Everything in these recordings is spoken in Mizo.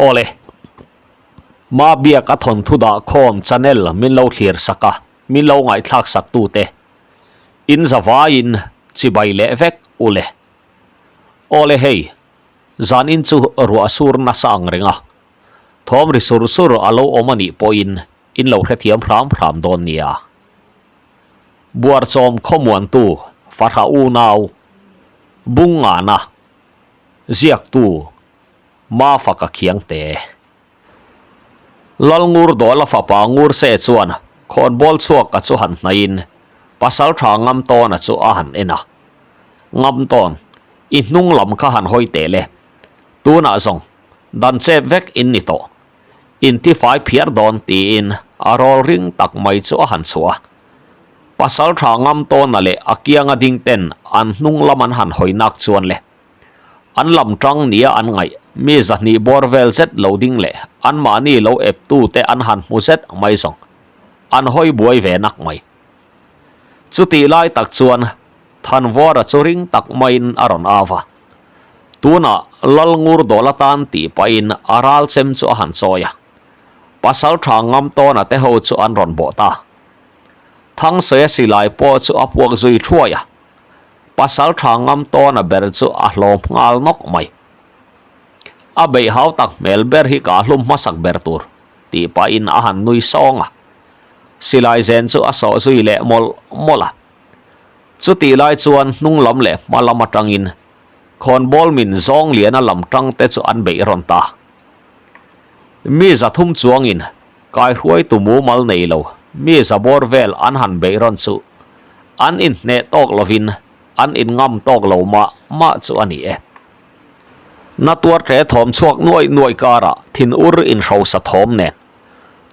Awle, Mabiak a thawnthu dah khawm channel min lo thlir sak a, min lo ngaihthlak sak tute in zavaiin chibai leh vek ule. Awle hei, zan in chu ruah sur nasa ang reng a, thawm ri sur sur a lo awm a nih pawhin in lo hrethiam hram hram dawn nia. Buarchawm khawmuantu Fahra unau Bungngana ziaktu Mafaka Khiangte. Lalngur Dawla fapa Ngurse chuan khawnbawl chhuaka chu han hnaihin Pasaltha Ngamtawna chu a han en a. Ngamtawn, i hnung lam kha han hawi teh le. Tunah zawng, dan chep vek in ni tawh. Intifai phiar dawn tiin a rawl ring tak mai chu a han chhuah a. Pasaltha Ngamtawna leh a kianga ding ten an hnung lam an han hawi nak chuan le. An lam tang nia an ngaih, mi zahnih bawr vel zet lo ding leh anmahni lo ep tu te an han hmu zet mai zawng. An hawi buai ve nak mai. Chutih lai tak chuan Thanvawra chu ring tak maiin a rawn au a. Tunah Lalngur dawl atan tih pahin a ral chem chu a han chawi a. Pasaltha Ngamtawna te ho chu an rawn bawh ta. Thangsawi a silai pawh chu a puak zui thuai a. Pasaltha Ngamtawna ber chu a hlawm nghal nawk mai. A beih hau tak hmel ber hi ka hlum hmasak ber tur tih pahin a han nui sawng a. Silai zen chu a sawh zui leh mawlh mawlh a. Chutih lai chuan hnung lam leh hma lam atangin khawnbawl min zawng liana lam tang te chu an beih rawn ta. Mi zathum chuangin kaihruaitu mumal nei lo mi zabawr vel an han beih rawn chu an inhneh tawk lovin an inngam tawk lo mah mah chu a ni e. Na tuar tle thawm chhuak nuai nuai karah thin ur inhrosa thawm nen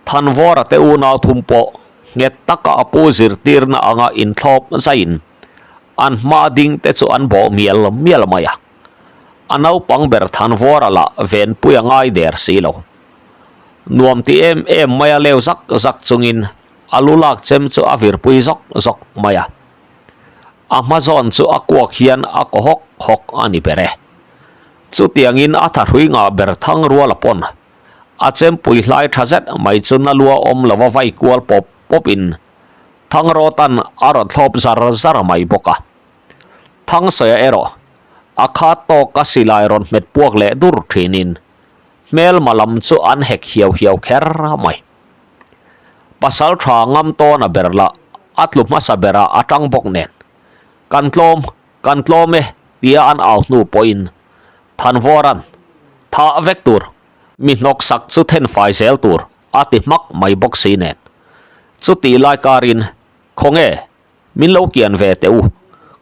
Thanvawra te unau thum pawh nghet taka a pu zirtirna anga inthlawp zaiin an hma ding te chu an bawh mial mial mai a. A naupang ber Thanvawra lah venpui a ngai der si lo. Nuam ti em em mai a leu zak zak chungin a lu lak chem chu a virpui zawk zawk mai a. A hma zawn chu a kuak hian a kaw hawk hawk a ni ber e. Chutiangin a thahrui ngah ber Thangruala pawn A chempui hlai tha zet mai chu na lua awm lova vai kual pawp pawp in Thangrawtan a rawn thlawp zar zar mai bawk a. Thangsawi erawh a khat tawk a silai rawn hmet puak leh dur thin in hmelma lam chu an hek hiau hiau kher mai. Pasal tha ngam tawn a ber lah a tlu hmasa ber ah a tang bawk nen kan tlawm kan tlawm e tia an au hnu pawh in Thanvawran, Thah vek tur, mi hnawk sak chu then fai zel tur, a ti hmak mai bawk si nen. Chutih lai karin, Khawnge, min lo kian ve teh u,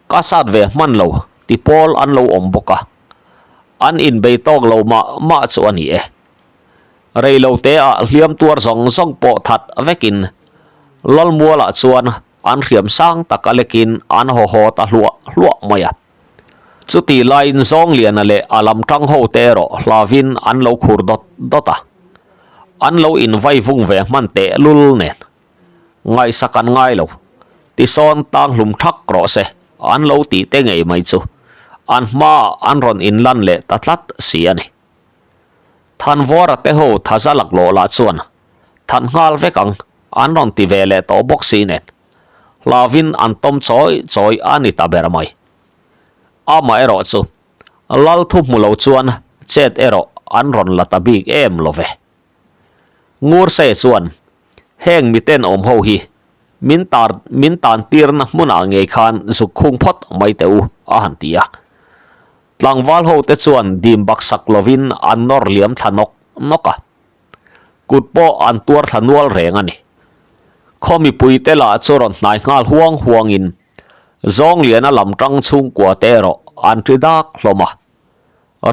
ka sat ve hman lo, ti pawl an lo awm bawk a. An inbei tawk lo mah mah chu a ni e. Rei lo te ah hliam tuar zawng zawng pawh that vekin Lalmualah chuan an hriam sang tak a lekin an haw haw ta hluah hluah mai a. Chutih laiin Zawngliana leh a lam tang ho te erawh hlavin an lo khur dawt dawt a, an lo invai vung ve hman teh lul nen. Ngaihsak an ngai lo, tisawn tang hlum thak rawh se an lo tih te ngei mai chu an hmaah an rawn inlan leh ta tlat si a ni. Thanvawra te ho thaza laklawh lah chuan than nghal vek ang an rawn ti ve leh tawh bawk si nen. Hlauvin an tawm chawi chawi a ni ta ber mai. Amaherawh chu Lal thu hmu lo chuan chet erawh an rawn la ta bik em lo ve. Ngurse chuan heng miten awm ho hi min tar min tan tirna hmunah ngei khan zuk khung phawt mai teh u a han ti a. Tlangval ho te chuan dim baksak lovin an nawr liam thla nawk nawk a. Kut pawh an tuar thla nual reng a ni. Khaw mipuite lah chu rawn hnai nghal huang huangin Zawngliana lam tang chhungkua te erawh an ri dak hlawm a.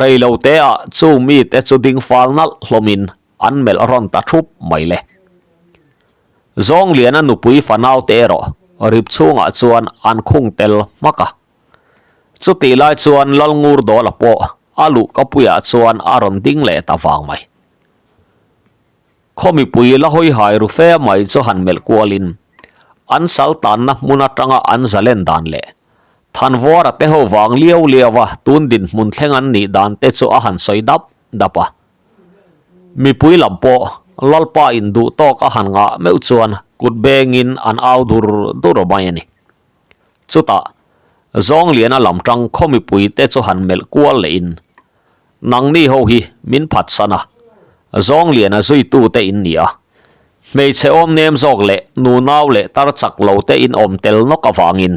Rei lo te ah chung mite chu ding fal nalh hlawmin an melh rawn ta thup mai le. Zawngliana nupui fanau te erawh rip chhungah chuan an khung tel hmak a. Chutih lai chuan Lalngur Dawla pawh a luh ka puiah chuan a rawn ding leh ta vang mai. Khaw mipui la hawi hai ru fe mai chu han melh kualin an sal tanna hmun atanga an zalen dan leh Thanvawra te ho vang liau liau a tun dinhmun thleng an nih dan te chu a han sawi dap dap a. Mipui lam pawh Lalpa in duh tawk a han ngah meuh chuan kut bengin an au dur dur mai a ni. Chutah, Zawngliana lam tang khaw mipui te chu han melh kual leh in, Nangni ho hi min phatsan a, Zawngliana zuitu te in ni a, hmeichhe awm nem zawk leh nunau leh tar chak lo te in awm tel nawk avangin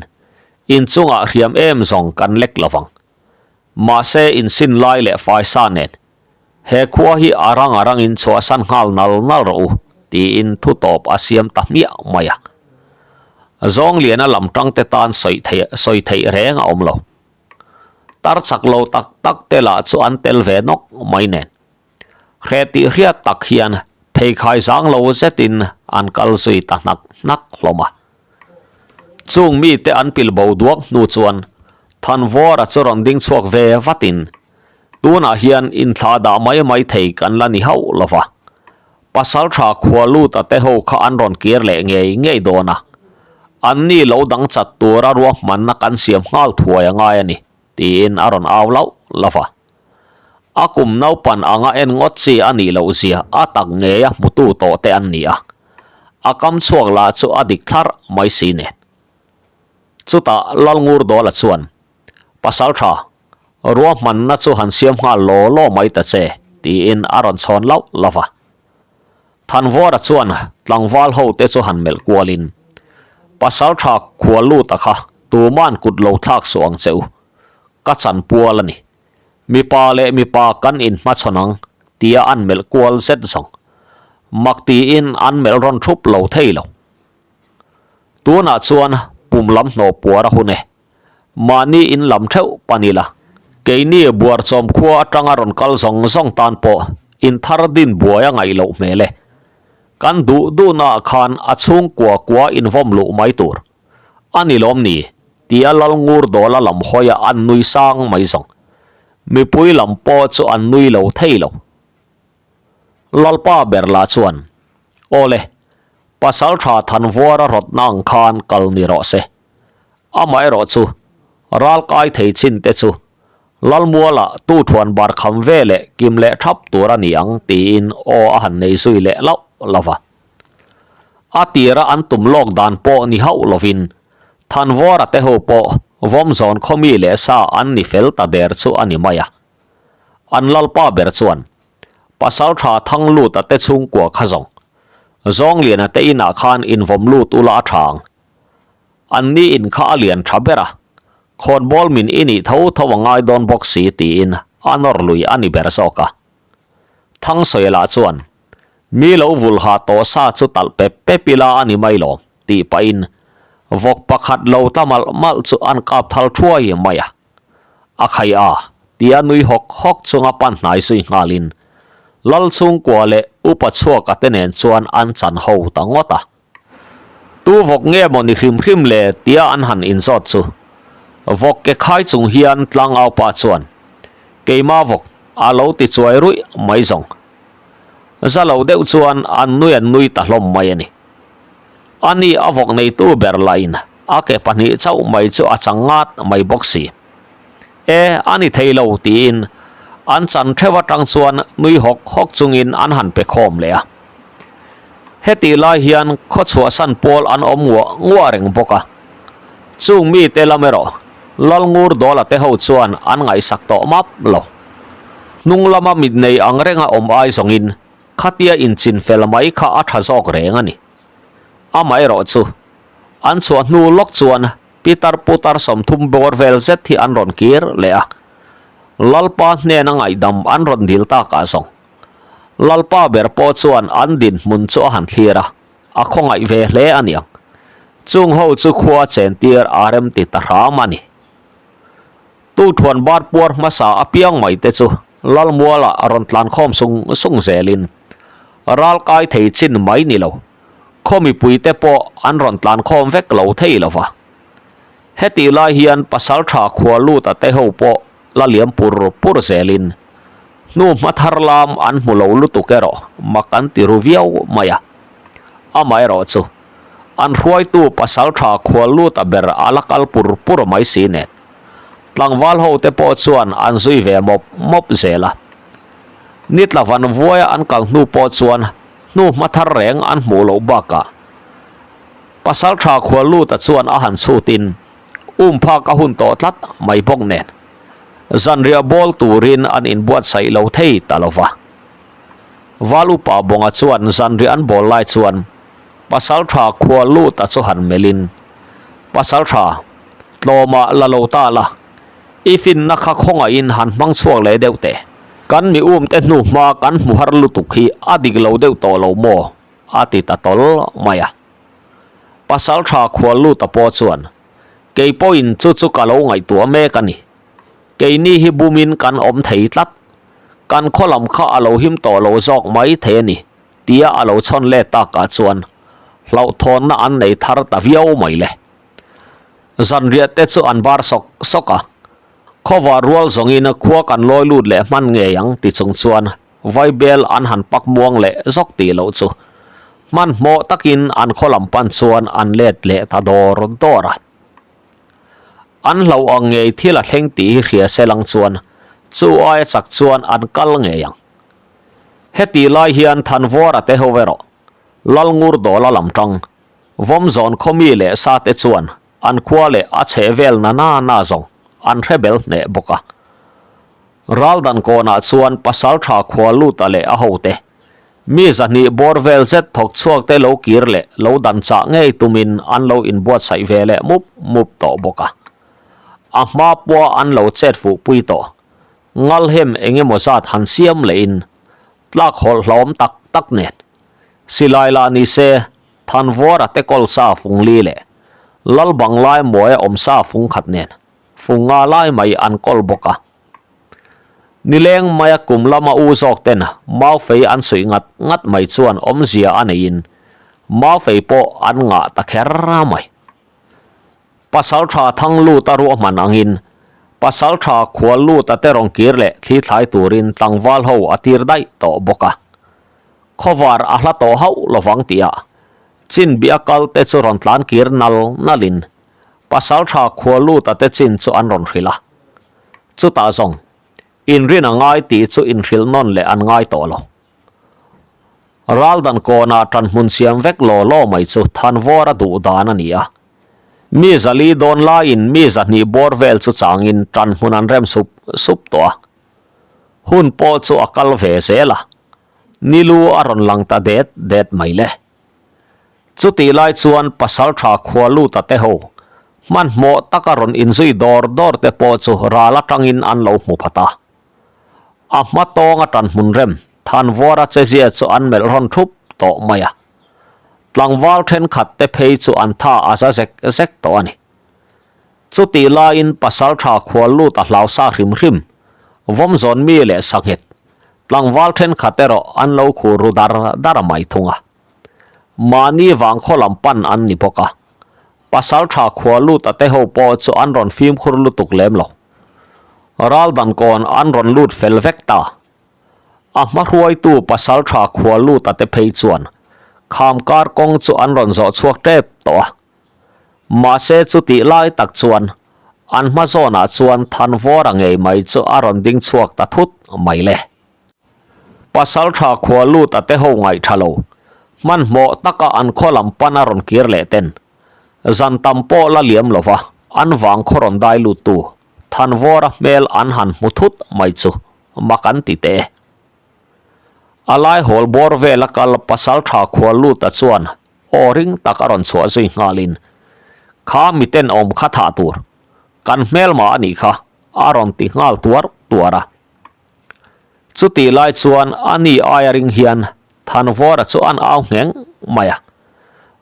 in chungah hriam em zawng kan lek lovang. Mahse insin lai leh faisa nen he khua hi a rang a rangin chhuahsan nghal nal nal rawh u tiin thu tawp a siam ta hmiah mai a. Zawngliana lam tangte tan sawi theih sawi theih reng a awm lo. Tar chak lo tak tak te lah chu an tel ve nawk mai nen. Hreh tih hriat tak hian pheikhai zang lo zetin an kal zui ta hnak hnak hlawm a. Chung mite an pil bo duak hnu chuan Thanvawra chu rawn ding chhuak ve vatin tunah hian inthlah dah mai mai thei kan la ni hauh lo va. Pasaltha khua luta te ho kha an rawn kir leh ngei ngei dawn a, anni lo dang chat tura ruahmanna kan siam nghal thuai a ngai a ni tiin a rawn au lauh lauh va. A kum naupan anga en ngawt chi a nih loh zia a tak ngei a hmutu tawh te an ni a, a kam chhuak lah chu a dik thlarh mai si nen. Chutah Lalngurdawla chuan, Pasaltha, ruahmanna chu han siam nghal law law mai ta che, tiin a rawn chhawn lauh lauh va. Thanvawra chuan tlangval ho te chu han melh kualin, Pasaltha khual lut a kha tuman kut lo thlak suh ang che u, ka chanpual a ni. Mipa leh mipa kan inhmachhawn ang tia an melh kual zet zawng. Mak tiin an melh rawn thup lo thei lo. Tunah chuan pum lam hnawh puar a hun e. Mahni in lam theuh pan ila. Keini Buarchawm khua atanga rawn kal zawng zawng tan pawh in thar din buai a ngaih loh hmel e. Kan duh duhnaah khan a chhungkua kua invawm luh mai tur. A ni lawm ni? Tia Lalngur Dawla lam hawia an nui sang mai zawng. Mipui lam pawh chu an nui lo thei lo. Lalpa ber lah chuan, Awle, Pasaltha Thanvuara rawtna ang khan kal ni rawh se. Amaherawh chu, ral kai thei chin te chu Lalmuala tu thuan bar kham ve leh kim leh thap tur a ni ang tiin aw a han nei zui leh lauh lauh va. A tira an tum lawk dan pawh ni hauh lovin Thanvawra te ho pawh Vawmzawn khawmi leh sa an ni fel ta der chu a ni mai a. An lalpa ber chuan Pasaltha Thangluta te chhungkua kha zawng Zawngliana te inah khan invawm lut ula a tha ang. An ni in kha a lian tha ber a, khawnbawl min i nih tho tho a ngai dawn bawk si tiin a nawr lui a ni ber zawk a. Thangsawi lah chuan Mi lo vul ha tawh sa chu talh pep pep ila a ni mai lo tih pahin vawk pakhat lo ta malh malh chu an kap thal thuai mai a. A khai a, tia nui hawk hawk chunga pan hnai zui nghalin Lal chhungkua leh upa chhuaka te nen chuan an chan ho ta ngawt a. Tu vawk nge maw ni hrim hrim le tia an han inzawt chu vawk ke khai chung hian tlangaupa chuan keima vawk a lo ti chuai ruih mai zawng. Za lo deuh chuan an nui an nui ta hlawm mai a ni. Ani a vawk neitu ber lahin a ke pahnih chauh mai chu a chang ngat mai bawk si. E, a ni thei lo tiin an chan theuh atang chuan nui hawk hawk chungin an han pe khawm leh a. Hetih lai hian khaw chhuahsan pawl an awm nguah nguah reng bawk a. Chung mite lam erawh Lalngur Dawla te ho chuan an ngaihsak tawh map lo. Hnung lama mit nei ang renga awm ai zawngin khatia inchin fel mai kha a tha zawk reng a ni. Amaherawh chu an chhuah hnu lawk chuan Pitar putar 30 bawr vel zet hi an rawn kir leh a, Lalpa hnena ngaihdam an rawn dil takah zawng. Lalpa ber pawh chuan an dinhmun chu a han thlir a, a khawngaih ve hle a niang. Chung ho chu khua chen tir a rem ti ta hram a ni. Tu thuan bar puar hmasa apiang mai te chu Lalmuala rawn tlan khawm sung sung zelin ral kai thei chin mai ni lo. Khaw mipuite pawh an rawn tlan khawm vek lo thei lo va. Hetih lai hian Pasaltha khua lut a te ho pawh la liam pur pur zelin hnu hma thar lam an hmu lo lutuk erawh mak an ti ru viau mai a. Amaherawh chu an hruaitu Pasaltha khua lut a ber a la kal pur pur mai si nen tlangval ho te pawh chuan an zui ve mawp mawp zel a. Nitla van vuaia an kal hnu pawh chuan hnu hma thar reng an hmuh loh bakah Pasaltha Khualluta chuan a han chhutin um phak a hun tawh tlat mai bawk nen zanriah bawl turin an inbuatsaih lo thei ta lo va. Val upa Bawnga chuan zanriah an bawl lai chuan Pasaltha Khualluta chu han melhin, Pasaltha, tlawmah la lo ta la, I finna kha khawngaihin han hmang chhuak leh deuh teh. Kan mi um te hnu hma kan hmu har lutuk hi a dik lo deuh tawh lo maw? a ti ta tawl mai a. Pasaltha khual luta pawh chuan, Kei pawhin chu chu ka lo ngaihtuah mek a ni. Keini hi bumin kan awm thei tlat. Kan khaw lam kha a lo him tawh lo zawk mai thei a ni, tia a lo chhawn let takah chuan hlauhthawnna an nei thar ta viau mai le. Zanriah te chu an bar sawk sawk a, khawvar rual zawngin khua kan lawi lut leh hman ngei ang ti chung chuan vaibel an han pak muang leh zawk tih loh chu hmanhmawh takin an khaw lam pan chuan an let leh ta dawr dawr a. An hlauh ang ngei thil a thleng tih hi hria se lang chuan chu aia chak chuan an kal ngei ang. Hetih lai hian Thanvawra te ho erawh Lalngurdawla lam tang Vawmzawn khawmi leh sate chuan an khua leh a chheh vel na na na zawng an hre bel hneh bawk a. Raldan kawnah chuan Pasaltha Khualuta leh a hote, mi zahnih bawr vel zet thawk chhuak te lo kir leh lo dan chah ngei tumin an lo inbuatsaih ve leh mup mup tawh bawk a. A hma pawha an lo chet fuh pui tawh. Ngalhem eng emaw zat han siam lehin tlak hawlh hlauhawm tak tak nen Silai lah ni se, Thanvuara te kawl sa fung li leh Lal Banglai Muaia awm sa fung khat nen fung nga lai mai an kawl bawk a. Nileng maia kum lama u zawk ten Maufei an suih ngat ngat mai chuan awmzia a neiin Maufei pawh an ngah ta kher mai. Pasaltha Thangluta ruahman angin Pasaltha Khualluta te rawn kir leh thli thlai turin tlangval ho a tir daih tawh bawk a. Khawvar a hla tawh hauh lovang tihah chin bih a kal te chu rawn tlan kir nal nalin Pasaltha Khualluta te chin chu an rawn hrilh a. Chutah zawng inrin a ngai tih chu inhrilh nawn leh an ngai tawh lo. Raldan kawnah ṭanhmun siam vek law law mai chu Thanvawra duh dan a ni a. Mi zali dawn laiin mi zahnih bawr vel chu changin ṭanhmun an rem sup sup tawh a. Hun pawh chu a kal ve zel a, nilu a rawn lang ta det det mai le. Chutih lai chuan Pasalṭha Khualuta te ho hmanhmawh taka rawn inzui dawr dawr te pawh chu ral aṭangin an lo hmu phat a. A hma tawng a tan hmun rem Thanvawra chezia chu an melh rawn thup tawh mai a. Tlangval thenkhat te phei chu an tha a za zek zek tawh a ni. Chutih laiin Pasaltha khual lut a hlau sa hrim hrim, vawmzawn mi leh sanghet tlangval thenkhat erawh an lo khur ru dar dar mai thung a. Mahni vangkhaw lam pan an ni bawk a. Pasaltha khual lut a te ho pawh chu an rawn fimkhur lutuk lem lo. Raldan kawn an rawn lut fel vek ta. A hma hruaitu Pasaltha khual lut a te phei chuan kham kar kawng chu an rawn zawh chhuak tep tawh a. Mahse chutih lai tak chuan an hma zawnah chuan Thanvawra ngei mai chu a rawn ding chhuak ta thut mai le. Pasaltha khua lut a te ho ngaih tha lo, hmanhmawh taka an khaw lam pan a rawn kir leh ten. Zan tam pawh la liam lo va, an vang khaw rawn dai lut tu Thanvawra hmel an han hmu thut mai chu mak an ti teh e. A lai hawl bawr vela kal Pasaltha khua lut a chuan aw ring tak a rawn chhuah zui nghalin, Kha miten awm kha thah tur, kan hmelma a nih kha, a rawn ti nghal tuar tuar a. Chutih lai chuan a ni aia ring hian Thanvawra chu an au ngheng mai a,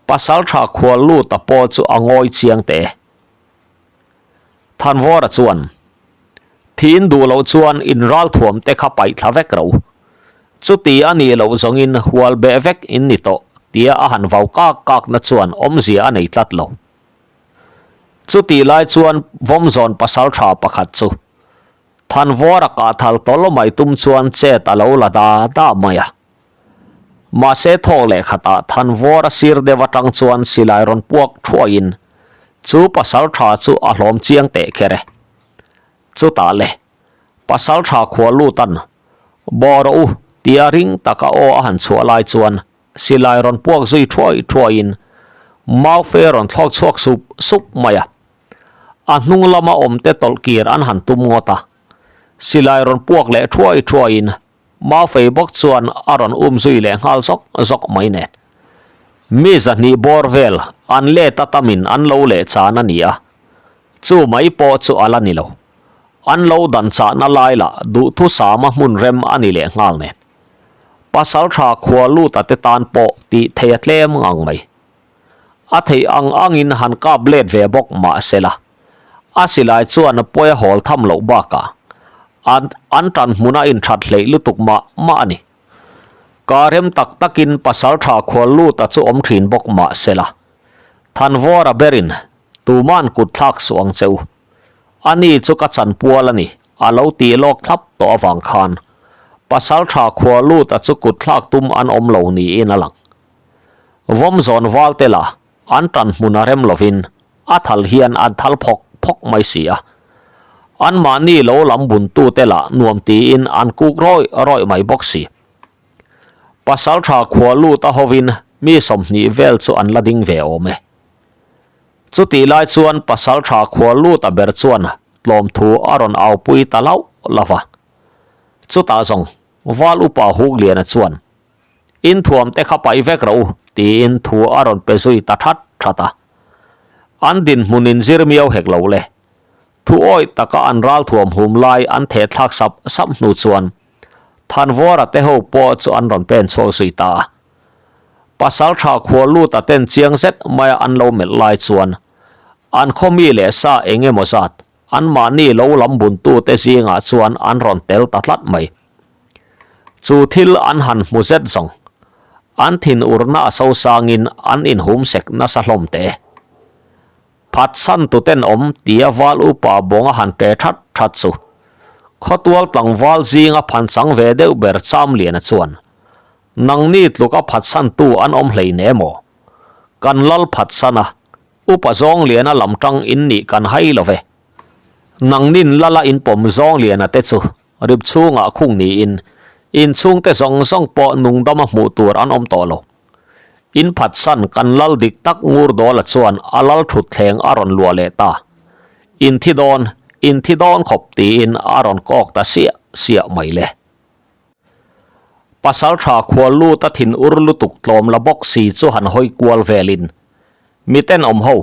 Pasaltha khual luta pawh chu a ngawi chiang teh e. Thanvawra chuan, Thiin duh loh chuan in ralthuam te kha paih thla vek ro. Chuti a nih loh zawngin hual beh vek in ni tawh, tia a han vau kak kakna chuan awmzia a nei tlat lo. Chutih lai chuan Vawmzawn Pasaltha pakhat chu Thanvawra kah thal tawl mai tum chuan chet a lo la da da mai a. Mahse thawk leh khatah Thanvawra sir deuh atang chuan silai rawn puak thuaiin chu pasal tha chu a hlawm chiang teh kher e. Chutah le, pasal tha khua lutan. Bawh rawh u, tia ring taka aw a han chhuah lai chuan silai rawn puak zui thuai thuaiin Maufe rawn thlawk chhuak sup sup mai a. A hnung lama awmte tawlh kir an han tum ngawt a. Silai rawn puak leh thuai thuaiin Maufei bawk chuan a rawn um zui leh nghal zawk zawk mai nen. Mi zahnih bawr vel an let a tamin an lo leh chan a ni a, chu mai pawh chu a la ni lo. An lo dan chahna lai lah duhthusama hmun rem a ni leh nghal nen. Pasaltha khua luta te tan pawh tih thei a tlem ngang mai. A theih ang angin han kap let ve bawk mah sela, a silai chuan pawi a hawl tham loh bakah an an tan hmuna inthat hleih lutuk mah mah a ni. Ka rem tak takin pasaltha khual luta chu awm thin bawk mah sela, Thanvawra berin tuman kut thlak suh ang che u. Ani chu ka chanpual a ni, a lo tih lawk thlap tawh avang khan pasaltha khua luta chu kut thlak tum an awm lo niin a lang. Vawm zawn val te la an tan hmun a rem lovin a thal hian an thal phawk phawk mai si a. Anmahni lo lam buntute lah nuam tiin an kuk rawih rawih mai bawk si. Pasaltha khua lut a hovin mi 20 vel chu an la ding ve awm e. Chutih lai chuan pasaltha khua lut a ber chuan tlawmthu a rawn aupui ta lauh lauh va. Chutah zawng Val upa Hukliana chuan In thuam te kha paih vek rawh u, tiin thu a rawn pe zui ta that that a. An dinhmun in zir miau hek lo le. Thu awih taka an ral thuam hum lai an theh thlak sap sap hnu chuan Thanvawra te ho pawh chu an rawn pen chhuak zui ta a. Pasaltha khua lut a ten chiang zet maia an lo melh lai chuan an khaw mi leh sa eng emaw zat anmahni lo lam buntute zingah chuan an rawn tel ta tlat mai. Chu thil an han hmu zet zawng, an thin urna a sosangin an inhum sek nasa hlawm teh e. Phatsan tuten awm tia val upa bawnga han ṭe that that chu khawtual tlangval zinga phanchang ve deuh ber Chamliana chuan, Nangni tluka phatsantu an awm hlein emaw? Kan lal phatsan a, upa Zawngliana lam ṭang in nih kan hai lo ve. Nangnin lala inpawm Zawngliana te chu Rip chhungah khung niin in chhungte zawng zawng pawh nungdama hmuh tur an awm tawh lo. In phatsan kan lal dik tak ngur dawla chuan a lal thutthleng a rawn luah leh ta. In thi dawn, in thi dawn khawp tiin a rawn kawk ta siah siah mai le. Pasaltha khual lut a thin ur lutuk tlawm la bawk si chu han hawi kual velin, Mi tenawm ho,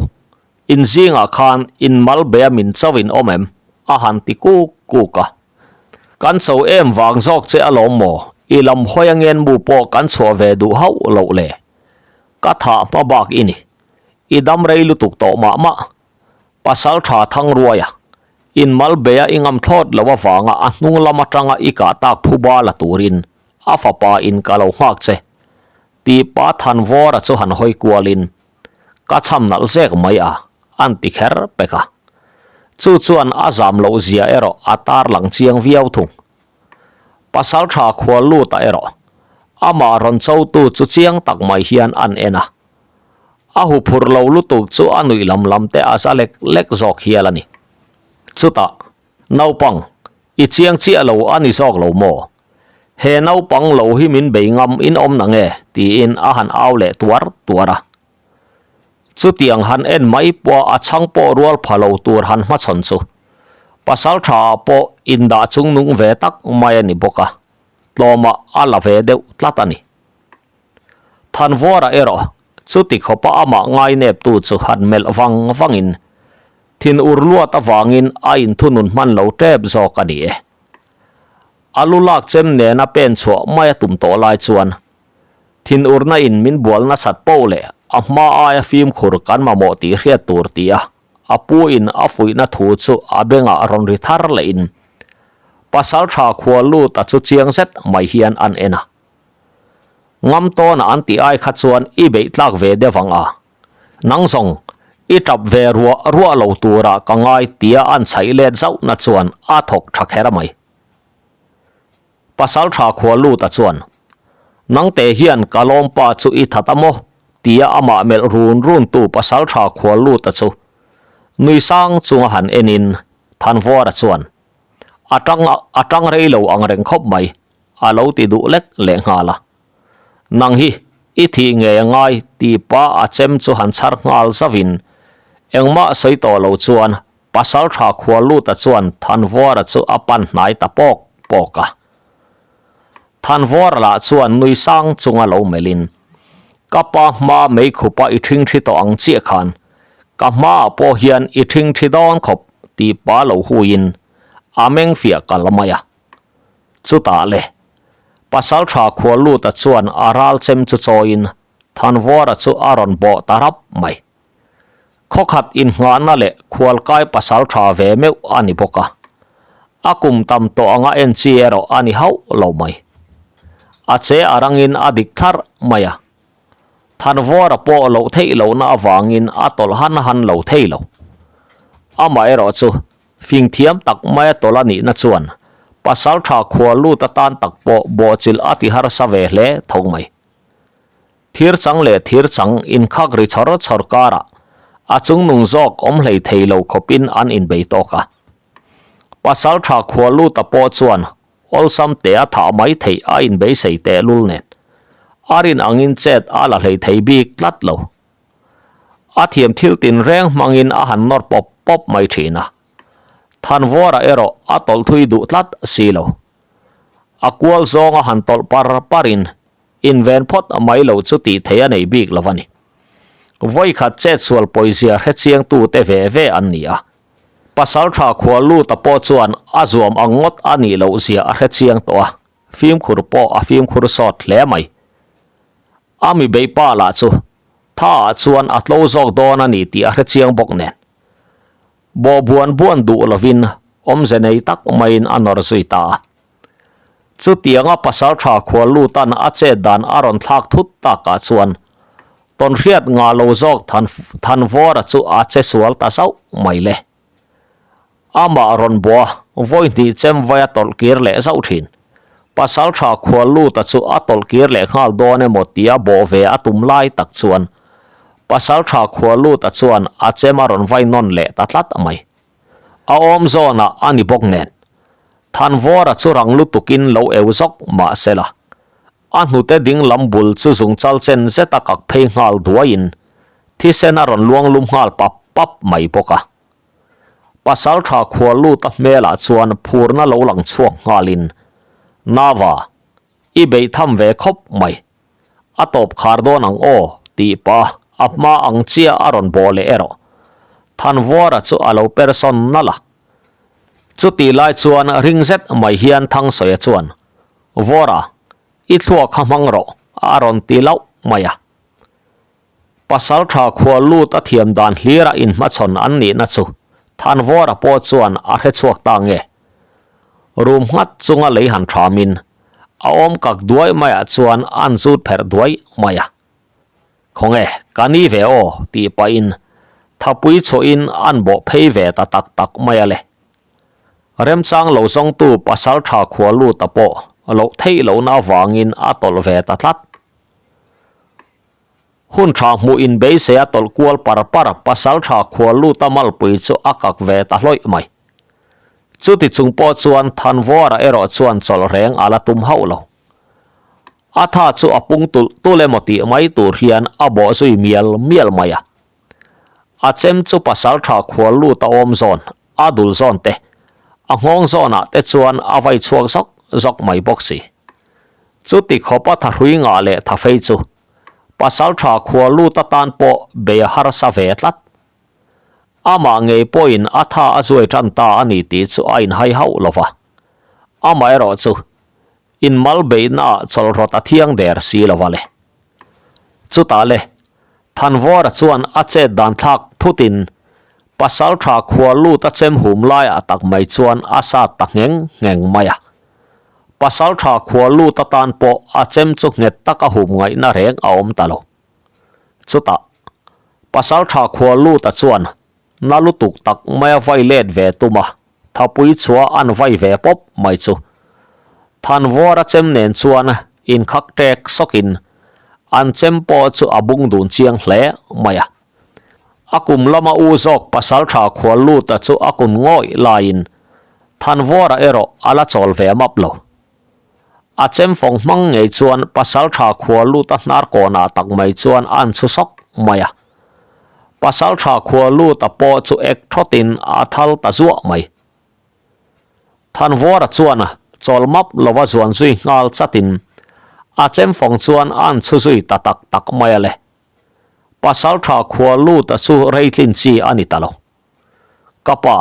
In zingah khan in mal be a min cho in awm em? a han ti kuk kuk a. Kan cho em vang zawk che alawm maw? I lam hawi a ngen mu pawh kan chhuah ve duh hauh loh le. Ka thah hma bak i ni. I dam rei lutuk tawh mah mah. Pasal tha thang ruai a. In mal be a i ngam thlawt lo avanga a hnung lam atanga i kah tak phuba la turin a fapa in ka lo nghak che. Tih pa Thanvawra chu han hawi kualin Ka chham nalh zek mai a, an ti kher pek a. Chu chuan a zam loh zia erawh a tar lang chiang viau thung. Pasal tha khual lut a erawh amah rawn chotu chu chiang tak mai hian an en a. A huphurh lo lutuk chu a nuih lam lam te a za lek lek zawk hial a ni. Chutah, naupang, i chiang chiah lo a ni zawk lo maw? He naupang lo hi min bei ngam in awm na nge? tiin a han au leh tuar tuar a. Chutiang han en mai pawh a chhang pawh rual pha lo tur han hmachhawn chu pasal tha ah pawh indah chungnung ve tak mai a ni bawk a, tlawmah a la ve deuh tlat a ni. Thanvuara erawh chuti khawpa amah ngaineptu chu han melh vang vangin thinur luat avangin a inthunun hman lo tep zawk a ni e. A lu lak chem nena pen chhuah mai a tum tawh lai chuan thinurna in min bual nasat poh leh a hma aia fimkhur kan mamawh tih hriat tur ti a a pu in a fuihna thu chu a bengah rawn ri thar leh in pasal tha khua lut a chu chiang zet mai hian an en a. Ngam tawn a an tih ai kha chuan i beih tlak ve deuh ang a. Nang zawng i tap ve ruah ruah lo turah ka ngai tia an chhaih let zauhna chuan a thawk tha kher mai. Pasal tha khua lut a chuan, Nangte hian ka lawmpa chu i that a maw? tia amah melh run run tu pasal tha khua lut a chu nui sang chunga han enin Thanvuara chuan, A tang a tang rei lo ang reng khawp mai. a lo ti duh lek lehnghal a. Nang hi i thih ngei a ngai tih pa a chem chu han chhar nghal zauhin engmah sawi tawh lo chuan Pasaltha Khualuta chuan Thanvuara chu a pan hnai ta pawk pawk a. Thanvuara lah chuan nui sang chunga lo melhin, Ka pa hma meikhupa i ṭhingṭhi tawh ang chiah khan ka hmaah pawh hian i ṭhingṭhi dawn khawp tih pa lo huiin a meng fiah kal mai a. Chutah le, Pasaltha Khualuta chuan a ral chem chu chawiin Thanvuara chu a rawn bawh ta rap mai. Khawkhat innghahna leh khualkai pasal tha ve meuh a ni bawk a, a kum tam tawh anga en chi erawh a ni hauh lo mai. A che a rangin a dik thlarh mai a, Thanvawra pawh loh theih lohna avangin a tawlh han han lo thei lo. Amaherawh chu fing thiam tak maia tawlh a nihna chuan pasal tha khual lut atan tak pawh bawhchilh a ti harsa ve hle tho mai. Thir chang leh thir chang inkhak ri chawr chawr karah a chungnung zawk awm hlei thei lo khawpin an inbei tawk a. Pasal tha khua luta pawh chuan awlsam te a thah mai theih a inbeisei tehlul nen a rin angin chet a la hlei thei bik tlat lo. A thiam thil tinreng hmangin a han nawr pawp pawp mai thin a. Thanvawra erawh a tawlh thui duh tlat si lo. A kual zawnga han tawlh par parin Inven phawt mai lo chu tih theih a nei bik lo a ni. Vawikhat chetsual pawizia hre chiangtute ve ve an ni a. Pasal tha khua luta pawh chuan a zuam ang ngawt a nih loh zia a hre chiang tawh a, fimkhur pawh a fimkhur sawt hle mai. A mi beih pa lah chu tha ah chuan a tlo zawk dawn a ni tih a hre chiang bawk nen. Bawh buan buan duh lovin awmze nei tak maiin a nawr zui ta a. Chutianga pasaltha khual lutan a chet dan a rawn thlak thut takah chuan tawnhriat ngah lo zawk Thanvawra chu a che sual ta zauh mai le. Amah rawn bua vawi hnih chem vai a tawlh kir leh zauh thin. Pasaltha khual luta chu a tawlh kir leh nghal dawn emaw tia bawh ve a tum lai tak chuan pasaltha khual luta chuan a chem a rawn vai nawn leh ta tlat mai. A awm zawnah a ni bawk nen. Thanvawra chu rang lutukin lo eu zawk mah se la. A hnute ding lam bul chu zungchal chen zeta kak phei nghal duaiin thisen a rawn luang lum nghal pap pap mai bawk a. Pasaltha khua luta hmelah chuan phurna lo lang chhuak nghalin, Nava, i beih tham ve khawp mai. A tawp khar dawn ang aw, tih pah a hma ang chiah a rawn bawh leh erawh. Thanvuara chu a lo per sawn nalh a. Chutih lai chuan ring zet mai hian Thangsawiah chuan, Vawra, i thluak kha hmang rawh, a rawn ti lauh mai a. Pasaltha khua lut a thiam dan hlira inhmachhawn an nihna chu Thanvawra pawh chuan a hre chhuak ta nge. Rum nghat chunga lei han thamin a awm kak duai maiah chuan an zut pherh duai mai a. Khawnge, ka ni ve aw tih pahin thapui chhuahin an bawh phei ve ta tak tak mai a le. Remchang lo zawngtu pasaltha khua luta pawh loh theih lohna avangin a tawlh ve ta tlat. Hun tha hmuh in beisei a tawlh kual par par pasal tha khual lut a malpui chu a kak ve ta hlawih mai. Chuti chung pawh chuan Thanvawra erawh chuan chawlh reng a la tum hauh lo. A tha chu a pung tulh tulh emaw tih mai tur hian a bawh zui mial mial mai a. A chem chu pasal tha khual lut a awm zawn, a dul zawn te, a nghawng zawnah te chuan a vai chhuak zawk zawk mai bawk si. Chuti khawpa thahrui ngah leh thafei chu Pasaltha khua lut atan pawh bei a harsa ve tlat. Amah ngei pawhin a tha a zuai tan ta a ni tih chu a inhai hauh lo va. Amaherawh chu inmal beihnaah chawlhrawt a thiang der si lo va le. Chutah le, Thanvawra chuan a chet dan thlak thutin Pasaltha khua lut a chem hum laiah tak mai chuan a sat ta ngheng ngheng mai a. Pasaltha khua lut atan pawh a chem chu nghet taka hum ngaihna reng a awm ta lo. Chutah, Pasaltha khua luta chuan na lutuk tak maia vai let ve tum a, thapui chhuah an vai ve pawp mai chu. Thanvawra chem nen chuan inkhak tek sawkin an chem pawh chu a bung dun chiang hle mai a. A kum lama u zawk pasaltha khual luta chu a kun ngawih laiin Thanvawra erawh a la chawl ve map lo. A chemfawng hmang ngei chuan Pasaltha khua lut a hnar kawnah tak mai chuan a an chhu sawk mai a. Pasaltha khua lut a pawh chu ek thawtin a thal ta zuah mai. Thanvawra chuan chawl map lova zuan zui nghal chatin a chemfawng chuan a an chhu zui ta tak tak mai a le. Pasaltha khua lut a chu reitlin chi a ni ta lo. Ka pa,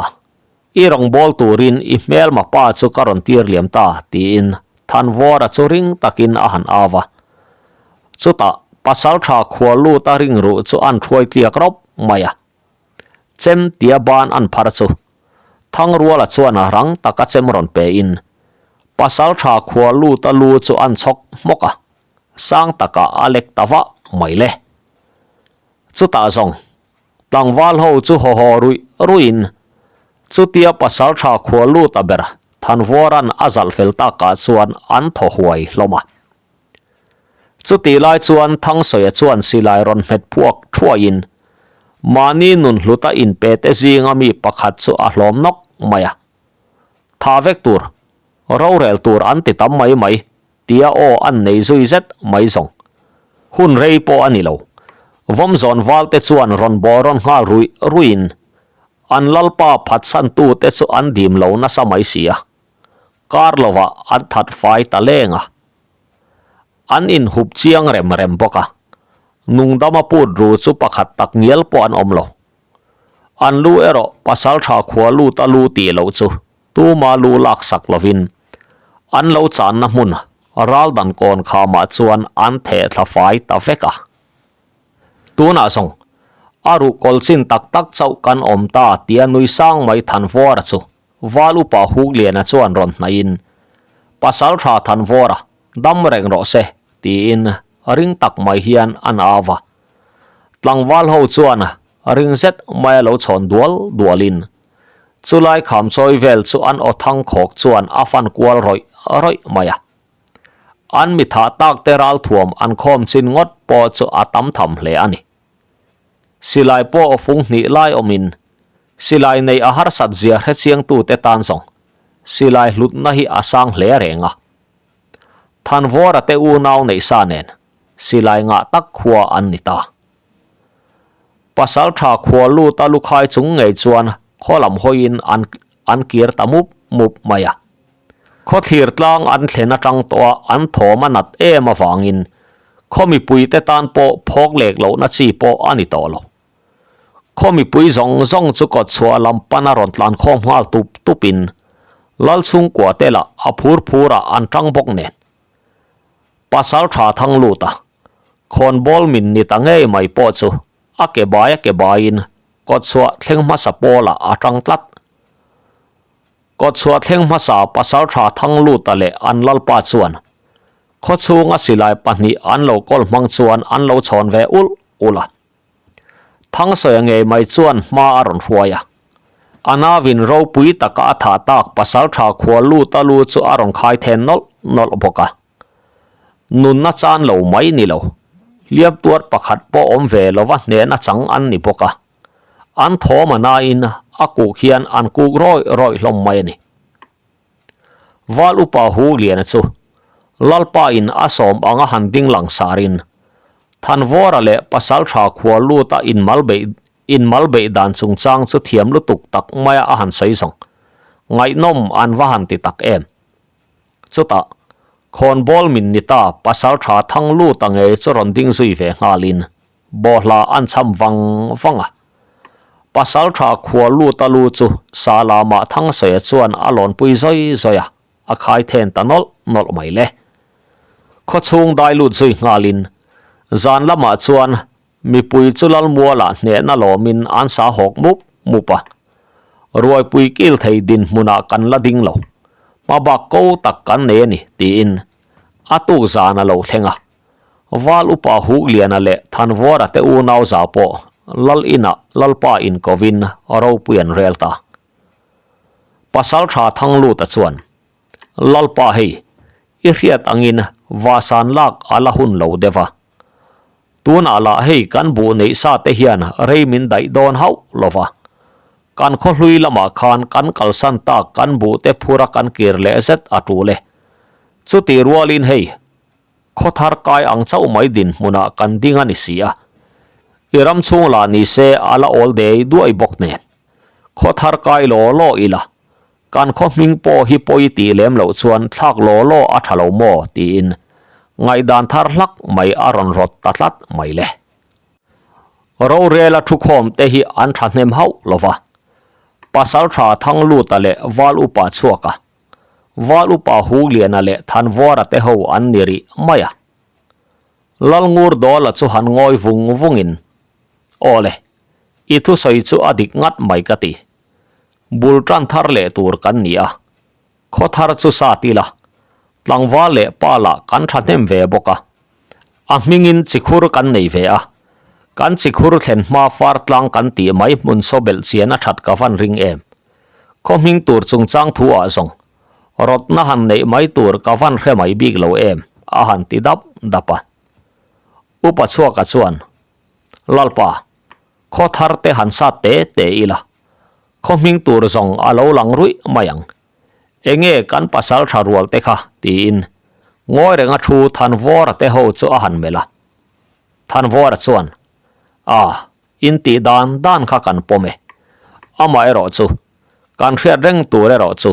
i rawngbâwl turin i hmelma pa chu ka rawn tir liam ta, tiin Thanvawra chu ring takin a han au a. Chutah Pasalṭha khua lut a ring ruh chu an hruai tliak rawp mai a. Chem tia ban an phar chu Thangruala chuan rang taka chem rawn pein Pasalṭha khua lut a lu chu an chhawk hmawk a, sang takah a lek ta vah mai le. Chutah zawng Tlangval ho chu haw haw ruih ruihin chutia pasaltha khua lut a ber Thanvuaran a zalh fel takah chuan an thaw huai hlawm a. Chutih lai chuan Thangsawiah chuan silai rawn hmet phuak thuaiin mahni nun hluta inpe te zinga mi pakhat chu a hlawm nawk mai a. Tha vek tur, rorel tur an ti tam mai mai Tia aw an nei zui zet mai zawng. Hun rei pawh a ni lo. Vawmzawn valte chuan rawn bawh rawn nghal ruih ruihin an lalpa phatsan tute chu an dim lo nasa mai si a. Kar lovah an that fai ta leng a. An inhup chiang rem rem bawk a. Nungdama put ru chu pakhat tak ngial pawh an awm lo. An lu erawh pasaltha khua lut a lu tih loh chu Tuma lu laksak lovin an lo channa hmun raldan kawn khamah chuan an theh thla fai ta vek a. Tunah zawng a ruh kawl chin tak tak chauh kan awm ta tia nui sang mai Thanvawra chu Val upa Hukliana chuan rawn hnaihin Pasaltha Thanvawra dam reng rawh se tiin ring tak mai hian an au va. Tlangval ho chuan ring zet maia lo chhawn dual dualin Chulai kham chawi vel chu an aw thang khawk chuan a fan kual rawih rawih mai a. An mi thah tak te ralthuam an khawm chin ngawt pawh chu a tam tham hle a ni. Silai pawh fung hnih lai awmin silai nei a harsat zia hrechiangtute tan zawng silai hlutna hi a sang hle reng a. Thanvawra te unau neih sa nen silai ngah tak khua an ni ta. Pasaltha khua lut a lukhai chung ngei chuan khaw lam hawiin an an kir ta mup mup mai a. Khaw thlir tlang an thlen atang tawh a an thawm a nat em avangin khaw mipuite tan pawh phawk lek lohna chi pawh a ni tawh lo. Khaw mipui zawng zawng chu kawtchhuah lam pana rawn tlan khawm nghal tup tupin Lalchhungkua te lah a phur phurah an tang bawk nen. Pasaltha thang lut a, Khawnbawl min ni ta ngei mai pawh chu a ke bai a ke baiin kawtchhuah thleng hmasa pawlah a tang tlat. Kawtchhuah thleng hmasa Pasaltha Thangluta leh an lalpa chuan khawchhunga silai pahnih an lo kawl hmang chuan an lo chhawn ve ulh ulh a. Thangsawi ngei mai chuan hma a rawn hruai a. A nauvin ropui taka a thah tak Pasaltha khua luta lu chu a rawn khai then nawlh nawlh bawk a. Nunna chan lo mai ni lo, hliam tuar pakhat pawh awm ve lova hnehna chang an ni bawk a. An thawm a nain a kuk hian an kuk rawih rawih hlawm mai a ni. Val upa Hu Liana chu Lalpa in a sawm anga han ding lang sarin Thanvawra leh Pasaltha khua luta inmal beih inmal beih dan chungchang chu thiam lutuk tak maia a han sawi zawng. Ngaihnawm an va han ti tak em. Chutah, khawnbawl min ni ta pasal tha thang lut a ngei chu rawn ding zui ve nghalin bawhla an cham vang vang a. Pasal tha khua lut a lu chu sa lamah Thangsawiah chuan a lawnpui zawi zawi a, a khai then ta nawlh nawlh mai le. Khawchhung dai lut zui nghalin zan lamah chuan Mipui chu Lalmualah hnehna lawmin an sa hawk mup mup a. Ruaipui kil thei dinhmunah kan la ding lo. Hmabak ko tak kan nei a ni, tiin a tuk zan a lo thleng a. Val upa Hukliana leh Thanvawra te unau za pawh Lal inah Lalpa inkovin ropui an rel ta. Pasaltha Thangluta chuan, Lalpa hei, i hriat angin Vasan lak a la hun lo deuh a. Tunah lah hei kan buh neih sa te hian rei min daih dawn hauh lo va. Kan khawhlui lamah khan kan kalsan tak kan buh te phura kan kir leh zet a tul e. Chutih rualin hei, khaw thar kai ang chauh mai dinhmunah kan ding a ni si a. I ram chhung lah ni se a la awl dei duai bawk nen. Khaw thar kai law law ila, kan khaw hming pawh hi pawi tih lem loh chuan thlak law law a tha lo maw tiin ngaihdan thar hlak mai a rawn rawt ta tlat mai le. Rorela thukhawm te hi an thahnem hauh lo va, Pasaltha Thangluta leh Val Upa chhuaka, Val Upa Hugliana leh Thanvuara te ho an ni rih mai a. Lalngur Dawla chu han ngawi vung vungin, Aw le, i thusawi chu a dik ngat mai ka ti. Bul tan thar leh tur kan ni a, Khaw thar chu sa ti la, tlangval leh pa lah kan thahnem ve bawk a. A hmingin chikhur kan nei ve a, kan chikhur thlen hma far tlang kan tih mai hmun saw belh chian a that ka van ring em. Khaw hming tur chungchang thu ah zawng, rawtna han neih mai tur ka van hre mai bik lo em, a han ti dap dap a. Upa chhuaka chuan, Lalpa, khaw thar te han sat te te ila, Khaw hming tur zawng a lo lang ruih mai ang. Enge kan pasal tha rual te kha? tiin ngawi renga thu Thanvawra te ho chu a han melh a. Thanvawra chuan, A, in tih dan dan kha kan pawm e. Amaherawh chu, kan hriat reng tur erawh chu,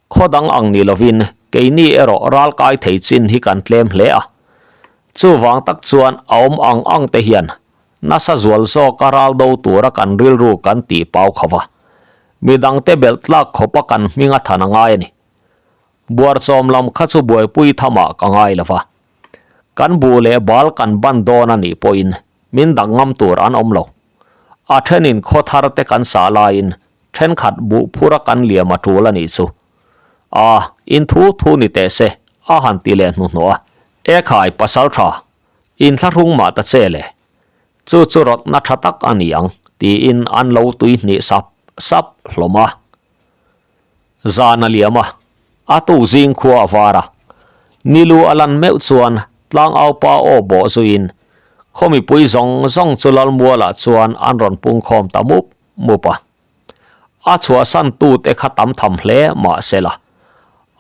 khaw dang ang ni lovin keini erawh ral kai thei chin hi kan tlem hle a. Chuvang tak chuan a awm ang ang te hian Nasa zual zawka ral do tura kan rilru kan tih pau kho va, midangte belh tlak khawpa kan hming a than a ngai a ni. Buarchawm lam kha chu buaipui thamah ka ngai lo va, kan buh leh bal kan ban dawn a nih pawhin min dang ngam tur an awm lo. A thenin khaw thar te kan sah laiin thenkhat buh phura kan liam a tul a nih chu. A, in thu thu ni teh se, a han ti leh hnuhnawh a. Ekhai pasaltha Inthlahrung mah ta che le, chu chu rawtna tha tak a ni ang, tiin an lo tui hnih sap sap hlawm a. Zan a liam a, a tuk zing khua a var a. Nilu a lan meuh chuan tlangaupa aw bawh zuiin khaw mipui zawng zawng chu Lalmualah chuan an rawn pungkhawm ta mup mup a. A chhuahsan tute kha tam tham hle mahsela,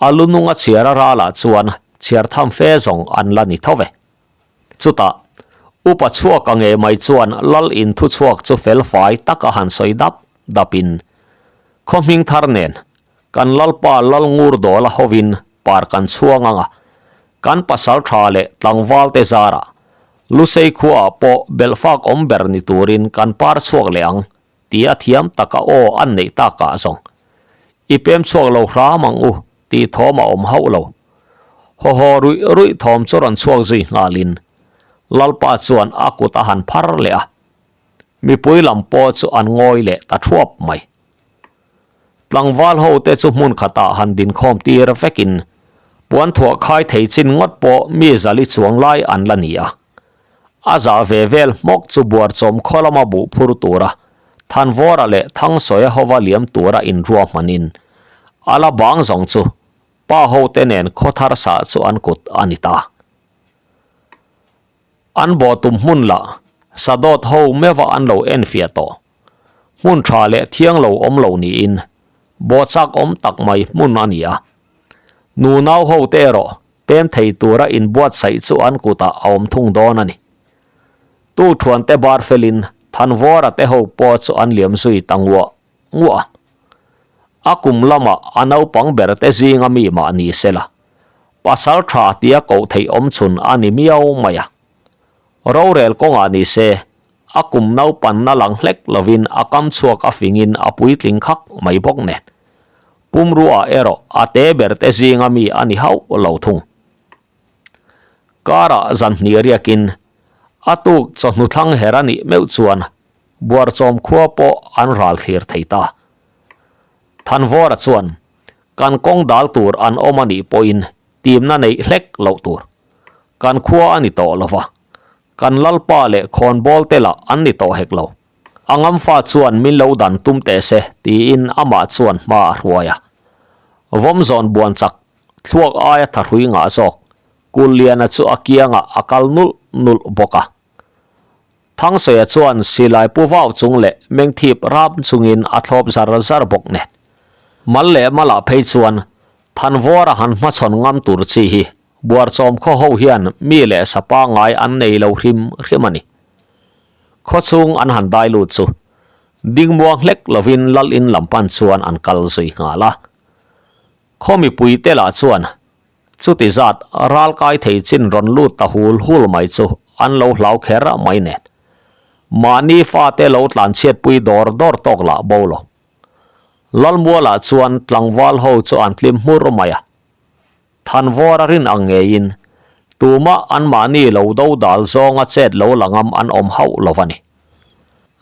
a lu nunga chhiar a ralah chuan chhiar tham fe zawng an la ni tho ve. Chutah, upa chhuak a nge mai chuan lal in thu chhuak chu fel fai tak a han sawi dap dapin, Khaw hming thar nen, kan lalpa lal ngur dawl a hovin par kan chhuang ang a, kan pasal tha leh tlangval te zarah Lusei khuaah pawh belhfak awm ber ni turin kan par chhuak leh ang Ti a thiam taka aw an neih takah zawng i pem chhuak lo hram ang u tih thawm a awm hauh lo. Haw haw ruih ruih thawm chu rawn chhuak zui nghalin Lalpa chuan a kut a han phar leh a, mipui lam pawh chu an ngawi leh ta thuap mai. Tlangval ho te chu hmun khatah han dinkhawm tir vekin puan thuah khai thei chin ngawt pawh mi zali chuang lai an la ni a. A zah ve vel hmawk chu buarchawm khaw lama buh phur tura Thanvawra leh Thangsawi hova liam tura inruahmanin a la bang zawng chu pa hote nen khaw thar sah chu an kut a ni ta. An bawh tum hmun lah Sadawt ho meuha an lo enfiah tawh. Hmun tha leh thiang lo awm lo niin bawh chak awm tak mai hmun a ni a. Nunau hote erawh Pem thei tura inbuatsaih chu an kutah a awm thung dawn a ni. Tu thuante bar felin Thanvawra te ho pawh chu an liam zui ta nguah nguah a. A kum lamah a naupang ber te zinga mi mah ni sela, pasal tha tia koh theih awm chhun a ni miau mai a. Rorel kawngah ni se, a kum naupanna lang hlek lovin a kam chhuak a fingin a puitling khak mai bawk nen. Pumruah erawh a te ber te zinga mi a ni hauh lo thung. Karah zan hnih riakin a tuk chawhnu thlang her a nih meuh chuan Buarchawm khua pawh an ral thlir thei ta. Thanvawra chuan kan kawng dal tur an awm a nih pawhin timna neih hlek loh tur. Kan khua a ni tawh lo va, kan lalpa leh khawnbawl te lah an ni tawh hek lo. A ngamfa chuan min lo dan tum teh se tiin amah chuan hma a hruai a. Vawmzawn buan chak, thluak aia thahrui ngah zawk, Kulliana chu a kiangah a kal nulh nulh bawk a. Thangsawiah chuan silai pu vau chung leh mengthip rap chungin a thlawp zar zar bawk nen. Mal leh malah phei chuan. Thanvawra han hmachhawn ngam tur chi hi Buarchawm khaw ho hian mi leh sa pangngai an nei lo hrim hrim a ni. Khawchhung an han dai lut chu dingmuang hlek lovin lal in lam pan chuan an kal zui nghal a. Khaw mipui te lah chuan chuti zat ral kai thei chin rawn lut ta hul hul mai chu an lo hlau kher mai nen. Mahni fate lo tlanchhiatpui dawr dawr tawk lah bo lo. Lalmualah chuan tlangval ho chu an tlim hmur mai a. Thanvawr a rin ang ngeiin tumah anmahni lo do dal zawnga chet lo la ngam an awm hauh lo a ni.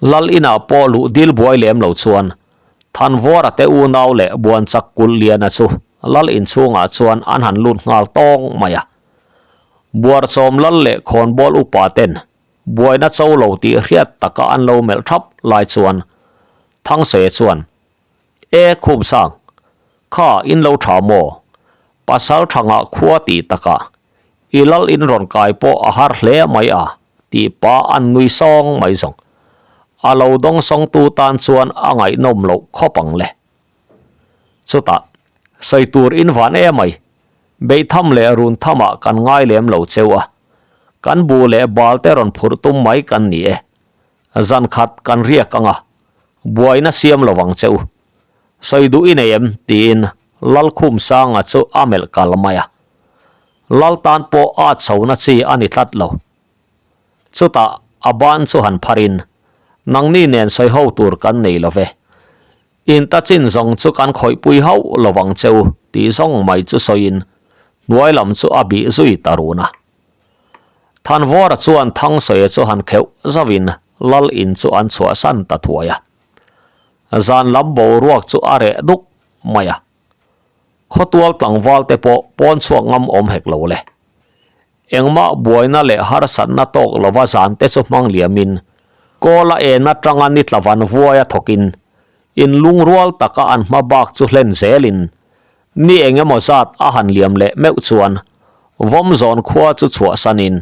Lal inah pawh luh dil buai lem lo chuan Thanvawra te unau leh Buanchak kulh liana chu lal inchhungah chuan an han lut nghal tawng mai a. Buarchawm lal leh khawnbawl upa ten Buaina cho lo tih hriat taka an lo melh thap lai chuan Thangse chuan, E Khumsang, kha in lo tha maw? Pasal thangah khua tih takah i lal in rawn kai pawh a har hle mai a tih pa an nui sawng mai zawng. A lo dawng sawngtu tan chuan a ngaihnawm loh khawp ang le. Chutah, sawi tur in van e mai, beihtham leh runthamah kan ngai lem lo cheu a, kan bu leh bal te rawn phurh tum mai kan ni e. Zan khat kan riak ang a, buaina siam lo vang che u. Sawi duh i nei em? tiin Lalkhumsanga chu a melh kal mai a. Lal tan pawh a chhona chi a ni tlat lo. Chutah a ban chu han pharin, Nangni nen sawi ho tur kan nei lo ve. In ta chin zawng chu kan khawihpui hauh lo vang che u tih zawng mai chu sawiin hnuai lam chu a bih zui ta run a. Thanvawra chuan Thangsawi chu han kheuh zauhin lal in chu an chhuahsan ta thuai a. Zan lam boruak chu a reh duk mai a. Khawtual tlangval te pawh pawn chhuak ngam awm hek lo le. Engmah buaina leh harsatna tawk lova zan te chu hmang liamin, Kawla en atanga ni tlavan vuaia thawkin, in lungrual taka an hma bak chu hlen zelin, ni eng emaw zat a han liam leh meuh chuan Vawmzawn khua chu chhuahsanin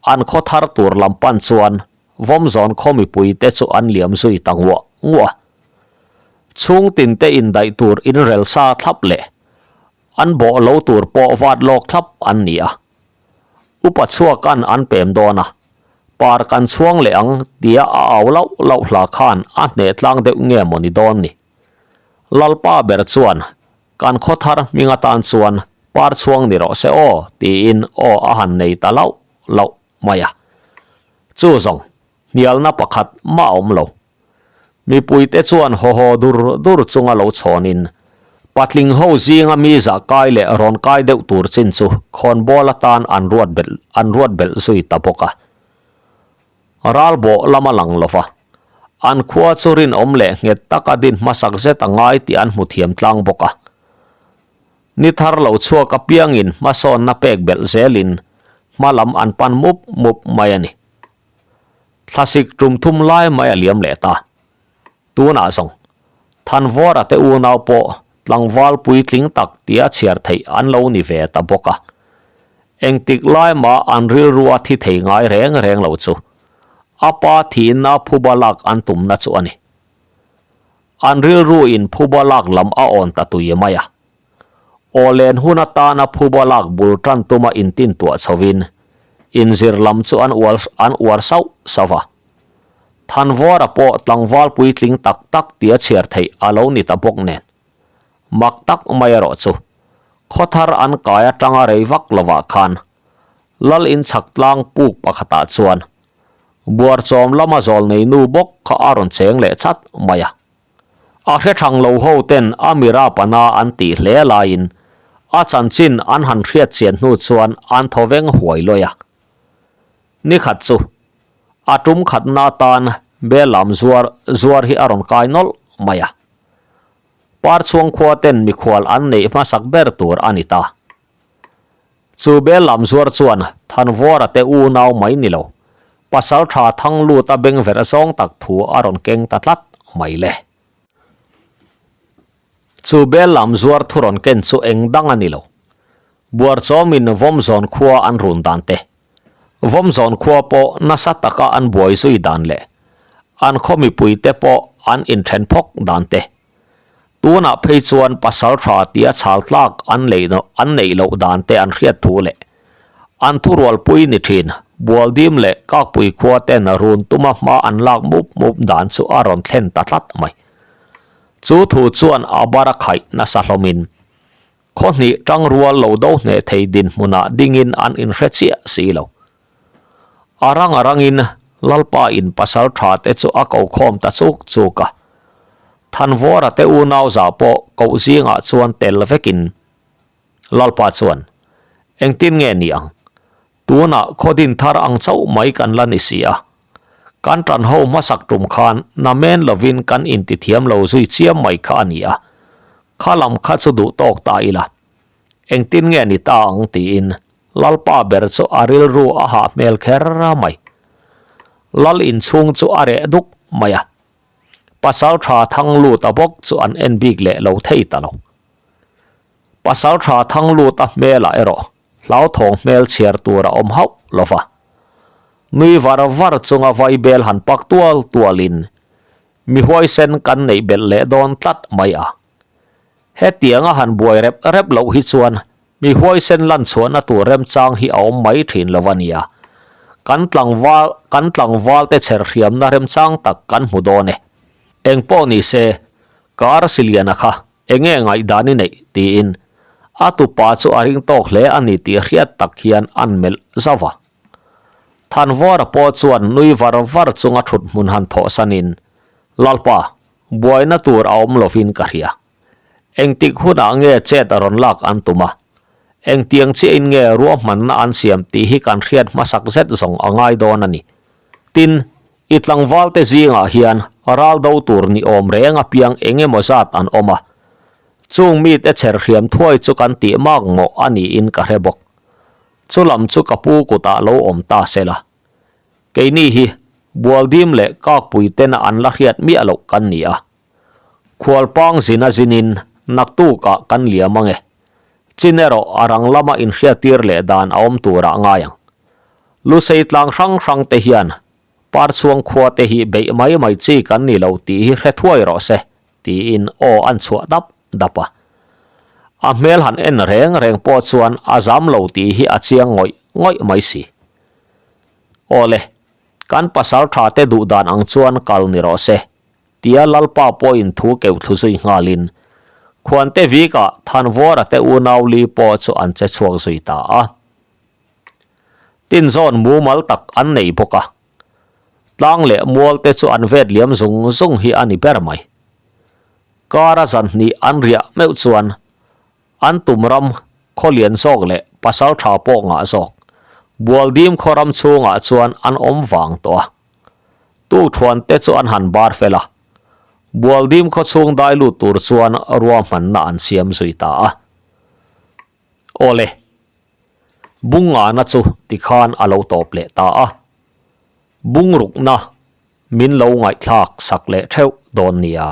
an khaw thar tur lam pan chuan Vawmzawn khaw mipui te chu an liam zui ta nguah nguah. Chhungtin te indaih tur inrel sa thlap leh An bawh lo tur pawh vat lawk thlap an ni a. Upa chhuakan an pem dawn a, par kan chhuang leh ang tia a au lauh lauh hla khan a hneh tlang deuh nge maw ni dawn ni. Lalpa ber chuan kan khaw thar hming atan chuan par chhuang ni rawh se aw tiin aw a han nei ta lauh lauh mai a. Chu zawng hnialna pakhat mah a awm lo. Mipuite chuan haw haw dur dur chunga lo chhawnin, patling ho zinga mi zah kai leh rawn kai deuh tur chin chu khawnbawl atan an ruat belh an ruat belh zui ta bawk a. Ralbawh lama lang lova, an khua chu rinawm leh nghet taka din hmasak zet a ngai tih an hmu thiam tlang bawk a. Ni thar lo chhuak apiangin hmasawnna pek belh zelin hma lam an pan mup mup mai a ni. Thlasik tum thum lai mai a liam leh ta. Tunah zawng, Thanvawra te unau pawh tlangval puitling tak tia chhiar theih an lo ni ve ta bawk a. Engtik lai mah an rilru a thi thei ngai reng reng lo chu a pa thihna phuba lak an tumna chu a ni. An rilru in phuba lak lam a awn ta tui mai a. Aw len hun atana phuba lak bul tan tuma intintuah chhovin inzir lam chu an ual an uar sauh sauh a. Thanvawra pawh tlangval puitling tak tak tia chhiar theih a lo ni ta bawk nen. Mak tak mai erawh chu khawthar an kai atanga rei vak lovah khan Lal inchhak tlang puk pakhatah chuan buarchawm lama zawl nei nu bawk kha a rawn cheng leh chat mai a. A hre thang lo ho ten a mira pana an tih hle laiin a chanchin an han hriat chian hnu chuan an thaw veng huai lawi a. Nikhat chu a tum khatna atan Belam zuar zuar hi a rawn kai nawlh mai a. Parchhuang khua ten mikhual an neih hmasak ber tur a ni ta. Chu Belam zuar chuan Thanvawra te unau mai ni lo, pasal tha thang lut a beng verh zawng tak thu a rawn keng ta tlat mai le. Chu Belam zuar thu rawn ken chu eng dang a ni lo. Buarchawmin Vawmzawn khua an run dan te, Vawmzawn khua pawh nasa taka an buai zui dan leh an khaw mipuite pawh an inthen phawk dan te. Tunah phei chuan pasaltha tia chhal tlak an lei an neih loh dan te an hriat thu leh an thurualpui ni thin Bualdim leh Kakpui khua ten run tuma hma an lak mup mup dan chu a rawn thlen ta tlat mai. Chu thu chuan a bar a khaih nasa hlawmin khaw hnih tangrual lo do hneh thei dinhmunah dingin an inhre chiah si lo. A rang a rangin Lalpa in pasal tha te chu a ko khawm ta chuk chuk a. Thanvawra te unau zah pawh koh zingah chuan tel vekin Lalpa chuan, Engtin nge ni ang? Tunah khaw din thar ang chauh mai kan la ni si a. Kan tan ho hmasak tum khan namen lovin kan intithiam lo zui chiam mai kha a ni a. Kha lam kha chu duh tawk ta ila. Engtin nge ni ta ang tiin Lalpa ber chu a rilru a hah hmel kher mai. Lal inchhung chu a reh duk mai a. Pasal tha thang lut a bawk chu an en bik leh lo thei ta lo. Pasal tha thang lut a hmelah erawh hlauthawng hmel chhiar tur a awm hauh lo va. Nui var var chunga vaibel han pak tual tualin mi huaisen kan neih belh leh dawn tlat mai a. Hetianga han buai rep rep loh hi chuan mi huaisen lan chhuahna tur remchang hi a awm mai thin lo a nia. Kan tlangval kan tlangval te chher hriamna remchang tak kan hmu dawn e. Engpawh ni se, kar Siliana kha enge ngaihdan i neih tiin a tupa chu a ring tawk hle a ni tih hriat tak hian an melh zauh a. Thanvawra pawh chuan nui var var chunga thut hmun han thawhsanin, Lalpa, Buaina tur a awm lovin ka hria. Engtik hunah nge chet a rawn lak an tum a? Engtiang chiahin nge ruahmanna an siam tih hi kan hriat hmasak zet zawng a ngai dawn a ni. Tin, i tlangvalte zingah hian ral do tur ni awm reng apiang eng emaw zat an awm a. Chung mite chher hriam thuai chu kan tih mak mawh a niin ka hre bawk. Chu lam chu ka pu kutah lo awm ta se la. Keini hi Bualdim leh Kakpui tena an la hriat miah loh kan ni a. Khualpang zin a zinin naktukah kan liam ange. Chin erawh a rang lama inhriattir leh dan a awm turah ngai ang. Lusei tlang hrang hrang te hian Parchhuang khua te hi beih mai mai chi kan ni lo tih hi hre thuai rawh se tiin aw an chhuah dap dap a. A hmel han en reng reng pawh chuan a zam lo tih hi a chiang ngawih ngawih mai si. Awle, kan pasal tha te duh dan ang chuan kal ni rawh se, tia Lalpa pawhin thu keuh thlu zui nghalin Khuante Vika Thanvawra te unau li pawh chu an che chhuak zui ta a. Tinzawn mumal tak an nei bawk a, tlang leh mual te chu an vet liam zung zung hi a ni ber mai. Kara zan hnih an riah meuh chuan An tum ram khaw lian zawk leh pasal tha pawh ngah zawk. Bualdim khaw ram chhungah chuan an awm vang tawh a. Tukthuan te chu an han bar fel a. Bualdim khaw chhung dai lut tur chuan ruahmanna an siam zui ta a. Awle, Bungngana chu tikhan a lo tawp leh ta a. Bungrukna min lo ngaihthlak sak leh theuh dawn nia.